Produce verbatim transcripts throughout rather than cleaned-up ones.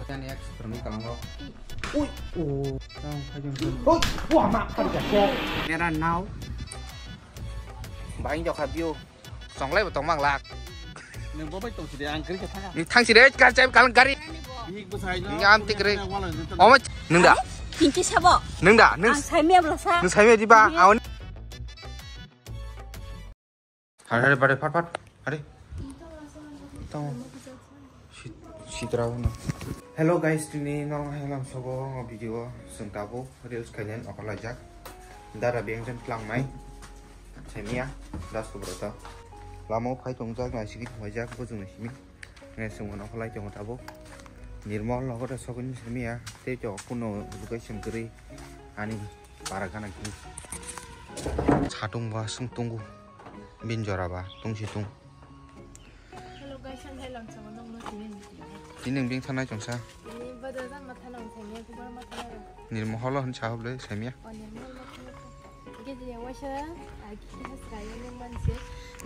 Tani ek sutro ni kalango. Ui, o. Tang khaijong. Ui, o ma, khaijak. Mera nao. Baing jokha biyo. Songlai bo tongmang lak. Nang bo bai tong sidi, ang kri kha thanga. Ni thang sidi, kar chai kalang gari. Big bwsai no. Ni am tik re. Wala ni tong. Oma, nung da? Pinky sabo. Nung da? Nung Ang saimia belasa. Nung saimia di ba? Awan. Hari hari pada pat pat. Hari. Tong. Sit-, sitra uno. Hello guys, tini norok helam sobo ngo video sung tabuk reels khainai okor laijak. Dara bengsen tlang mai. Semia, das kubro to. Lama phai tongjak na sigi thongjak bujung na simi. Nge sung no kholai tongo tabuk. Nirmol nogo da sogin semia. Tei to kuno location gri ani para gana kini. Satung ba sung tungu. Bin jora ba tungsi tung. Hello guys, ang hai lang chama nong no sini. Tini bing thanai chongsa. Ini bada jang ma thanang sini, kubar ma thanang. Nirmoholo hin sahab le semia. Oh, nirmoholo hin sahab. Ge je waisa, a ki has kaya ni manse.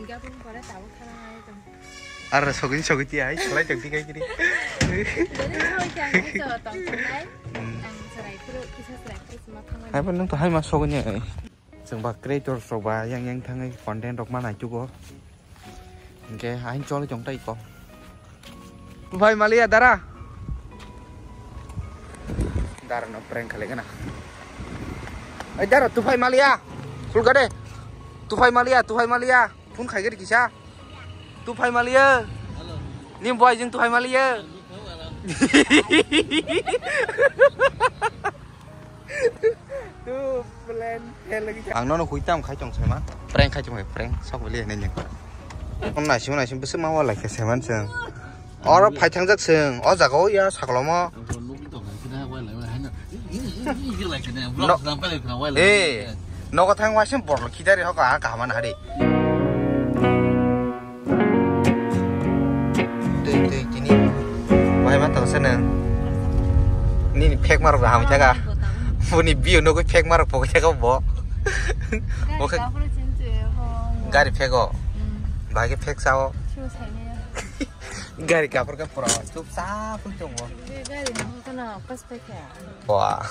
Gabun pore tabo thanang ai tong. Ar sogin sogiti ai, salai tong tikai kiri. Jadi kau jangan itu tong sanai. Hmm. Ang serai kuru, kisah serai kuru semua thanang. Hai pun nang to hai ma sogin ya ai. Chwng ba creator rok ba yang yang thangwi content rok ma naitugo. Hinkhe ahin choli tong tai ko. Tuphai maliya dara. Dara no prank khalai gana. Ai dara tuphai maliya. Sulga de. Tuphai maliya, tuphai maliya. Phone khai gari kisa. Tuphai maliya. Ni boy jing tuphai maliya. Tu plan fail lagi. Ang nono hui tam khai tong saima. Prank khai tong, prank sok beli nini. Om naising naising bese ma wala khe seman seng. Oro phai thangjak seng. O jaga o ya saklomo. No. Eh, nogo thang waising borlo khidari hoko a kaham hari. Twi twi tini. Bahai ma tongsa nang. Nini phek marok hamwi thaka. Boni bio nogwi phek marok pokwi thaka bo. Bo khe gari phego. Bahai khe phek sao. Gari kapor khe pura chup sa pui tongo. Wah.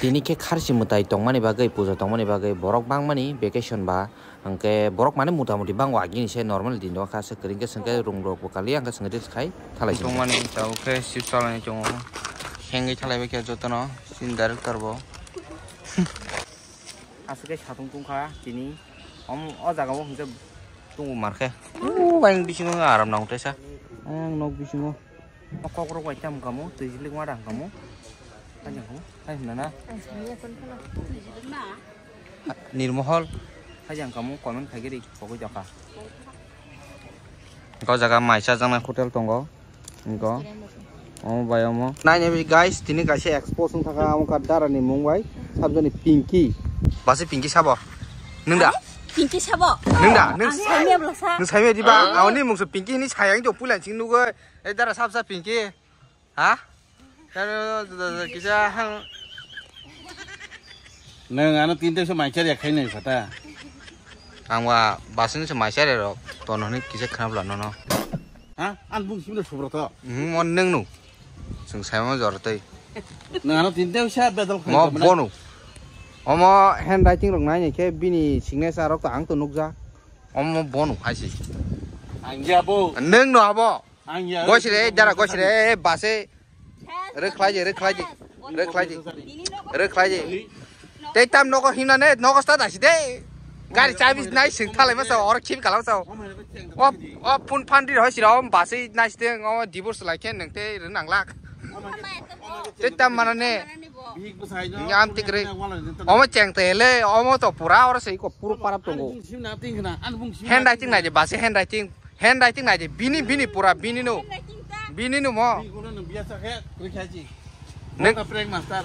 Tini khe kharchi mwtai tongmani bagwi, puja tongmani bagwi borok bangmani vacation ba. Hwnkhe borok mane mota moti bango agini se normal din o kha se kwrwngkhe swngkhe room rok bo kaliya hwnkhe swngkhe reels khai thalai. Tongmani tabuk khe chips salai tongo. Hengwi thalai bai khe jotono chini director bo. Aswk khe satung tongkha tini. Om o jaga o hwnkhe tongo markhe. Uuu, ang bisingo aram nang teisa. Ang nok bisingo. Kokrok bai tam kamo, twi jilik ma rang kamo. Hajang kamo, hai hwnna na. Nirmohol. Hajang kamo, comment khai giri, pogwi jaka. Ko jaga mai chajaknai hotel tongo. Inko. Omo bai omo. Nai nai guys, tini kaisa expo sung thaka, omo kha dara ni mung bai. Sabjani Pinky. Basi Pinky sabo. Nung da? Pinky sabo. Nung da? Nung Ang saimia belasa. Nung saimia di ba? Awani mung so Pinky hini sayang jo pulan sing nugoi. Eh, dara sab sab Pinky. Ha? Kisa hang. Nang ano tinta so mai chari khai nai phata. Ang wa basin se mai chari ro. Tono ni kisa khana bla nono. Ha? An bung simle subro to. Hmm, mon neng nu. Sung sai mo jor tei. Nang ano tinta sa bedal khai. Mo bonu. Omo handwriting rok nai ni khe bini signature rok to ang to nukja. Omo bonu hai si. Ang ya bo. Neng no abo. Ang ya. Gosire, dara gosire, base. Rwkhlaidi, rwkhlaidi, rwkhlaidi, rwkhlaidi. Tei tam nogo himna ne, nogo sta dasi de. Gari chabi nai sing thalai masa, oro khim kalam sa. O, o phone phan di hoi sira, o basi nai site, o divorce lai khe nang tei rwnang lak. Tei tam mana ne. Nyam tik re. Omo cheng te le, omo to pura oro sei ko puro parap tongo. Handwriting nai de, basi handwriting. Handwriting nai de, bini, bini pura, bini no. Bini no mo.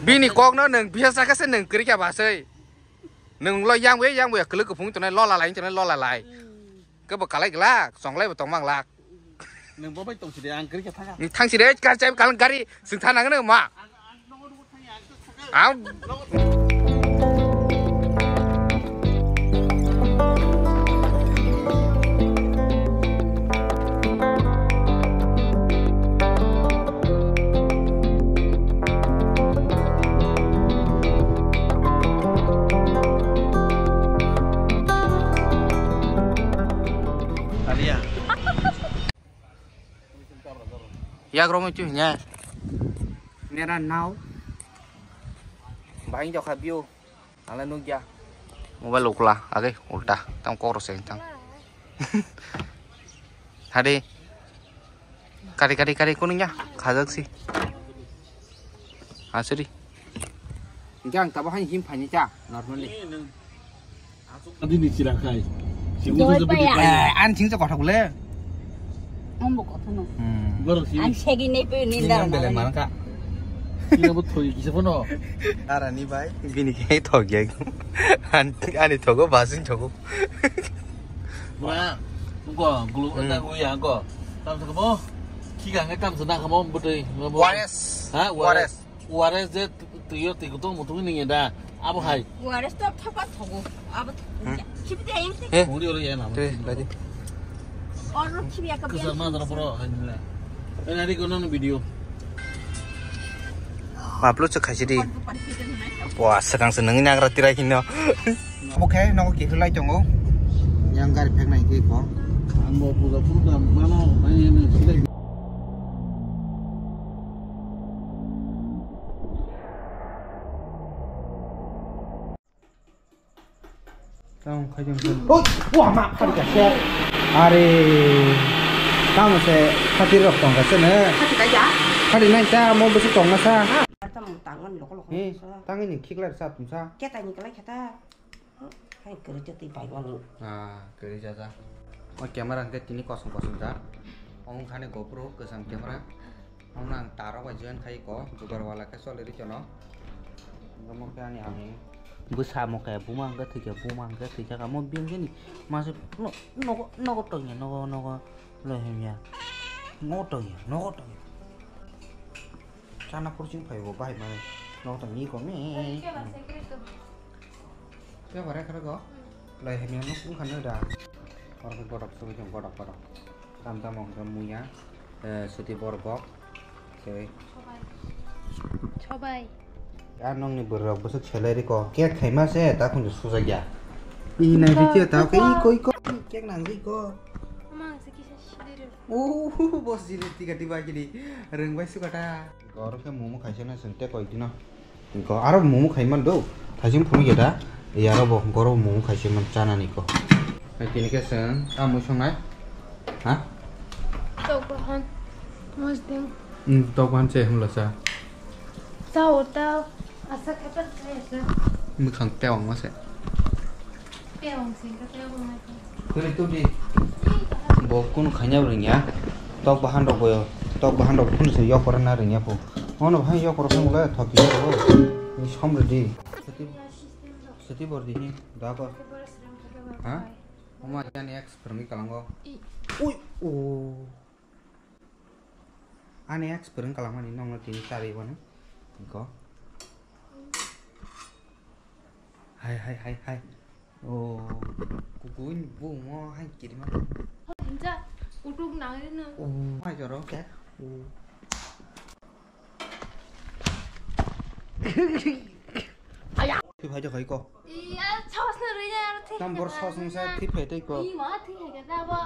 Bini kok no nang biya sakhe se nang kwrwi kha ba sei. Nang lo yang we, yang we, kwlwk kuphung tongnai, lola lai tongnai, lola lai. Kebo kalai glak, chonglai bo tongmang lak. Nang bo bai tong sidi, ang kwrwi kha thanga. Thang sidi, kar chai kalang gari, sing thana ngano ma. Ang Yak romwi tu hinya. Mera nao. Bahai jokha biu. Ala nukya. Mobile ukla age ulta tam kok rok se tang. Hade. Kari kari kari kuning ya khajak si. Asuri. Jang tabo hani him phani cha normally. Adi ni chira khai. Doi pa ya. Eh, an ching cha kothok le. Ang bo kothono. Hmm. Borok si. Ang segi nei pe ni. Ni da ang bele na. Man ka. Kira bo thoi kisa phano. Ara ni bai. Bini ke thok ya. An ani thogo basing thogo. Bra. Ko gulu. Hmm. Anda ko ya ko. Tam sa ko. Ki ga ngai tam sa na ka mo butoi. Wares. Ha? Wares. Wares. Wares je. Twi yo twi kutung mutung ni da. Abo hai. Wares to thapa thogo. Abo thogo. Hmm. Khibi de ayang te. Eh. Muri ori ya na. Te, lagi. Oro khibi ya ka. Kesa biang ma dara poro hai ni la. Eh, nari ko non video. Upload se khaisi di. Wah, sekarang seneng ini agra tirai hino. Oke, nogo kehilai tongo. Yang gari phek nai ke ko. Ang bo puja puja mano, nai ni sidai. Tamo khaijam khe. Oi, wah, ma, phari ka se. Are. Tamo se, khati rok tong ka se ne. Khati ka ya? Khati nai sa, mo bisi tong na sa. Tamo tangan loko loko. Eh, sa. Tangi ni khikla sa tum sa. Keta ni kala kheta. Hai kere jati bai mani. Ah, kere jaja. O camera hingke tini kosong kosong ja. Ong khane GoPro kesam camera. Ong nang taro bai join khai ko, jugar wala khe choli ri kono. Omo khe ani ami. Bwsa mo khe buma hwnkhe thwikhe, buma hwnkhe thwikhe, kamo bini gini masa no-, nogo, nogo tongya, nogo, nogo loi himya. Nogo tongya, nogo tongya. Chana purching phai bo bahai mani. Nogo tongya iko me. Khe bare khara go. Lai hemya nuk wngkha nw da. Oro khe godok sugui tong, godok, godok. Tam tamo hwnkhe muya, eh, suti borok kok. Khe. Sobai. Sobai. A nokni bwrwirok bwswk selai rwkho. Cake khaima se ta khunju sujak ya. I nai rikhe ta khe i koi ko. Cake nang rikho. Ama ang se kisa silai rw. Uhuhu, boss jini tiga tiba kini. Rwngbai sukata. Oro khe momo khaisa na chwng tei koi dino. Go, aro momo khai man do. Thaising phunuk ya da. Yaro bo, goro momo khaisa man chanani ko. Hai tini khe chwng, a mui songnai. Ha? Tok bahan. Mosdeng. Hmm, tok bahan se hwnla cha. Cha o ta. Asa khe ta cha ya cha. Mwkhang tewang ma se. Tewang se ka tewang ma se. Kuri tu di. Bo kunu khaina rwngya. Tok bahan rok bo, tok bahan rok kunu se yok ora na rwngya po. Ono hai yok ora phang le thok ya po. Ni som rwdi. Sati, sati bor di ni da ko. Ha? Oma ani ex phwrwngwi kalango. Ui, o. Ani ex phwrwng kalangmani nokno tini charwi wano. Go. Hai, hai, hai, hai. O, kuku ni bung mo hai kirima. Hinja, kutuk nangri no. O, hai joro ke. O. Thwi phai de khai ko. Iya, sos na rui ya. Tam bor sos nungsa thwi phai tei ko. Iya, ma thwi hai ka da ba.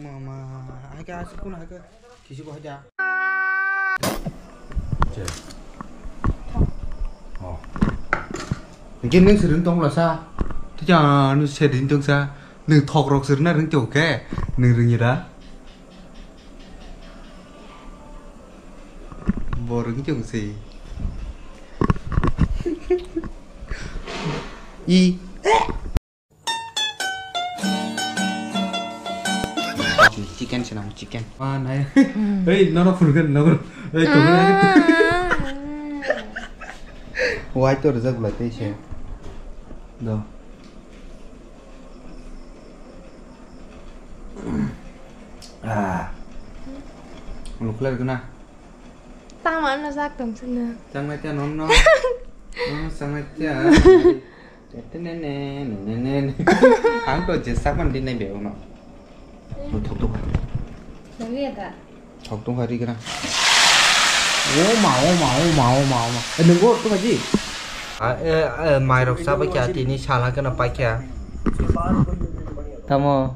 Mama, hai ka asuk kun hai ka. Kisi ko hai da. Che. Oh. Ngi nung sirin tong la sa. Tija nung sirin tong sa. Nung thok rok sirna ring tong ke. Nung ring ira. Bo ring tong si. I. Chicken se nang chicken. Ah, nai. Hey, nono phunukhe nono. Hey, tongna. Wai to rijak bulai tei se. Do. Ah. Lukler guna. Tama no jak tong sini. Changnai tia non no. Non changnai tia. Tete ne ne ne ne ne. Ang to je sapan di nai be ono. Thok thok. Nani ada? Thok thok hari kena. O ma, o ma, o ma, o ma, o ma. Eh, nunggu tu kaji. Ah, eh, eh, mai rok sabai kya tini sala kena pai kya. Tamo.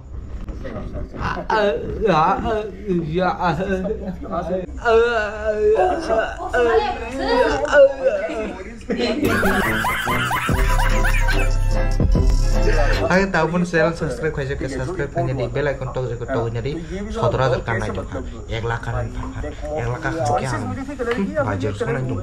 Hai, tabun channel subscribe khaijak khe subscribe khaina di, bell icon tok jagwi togwi nadi, sotoro hajar kan nai tongkha, ek lakh kan pha pha, ek lakh kan khe ang bajir sonai dong.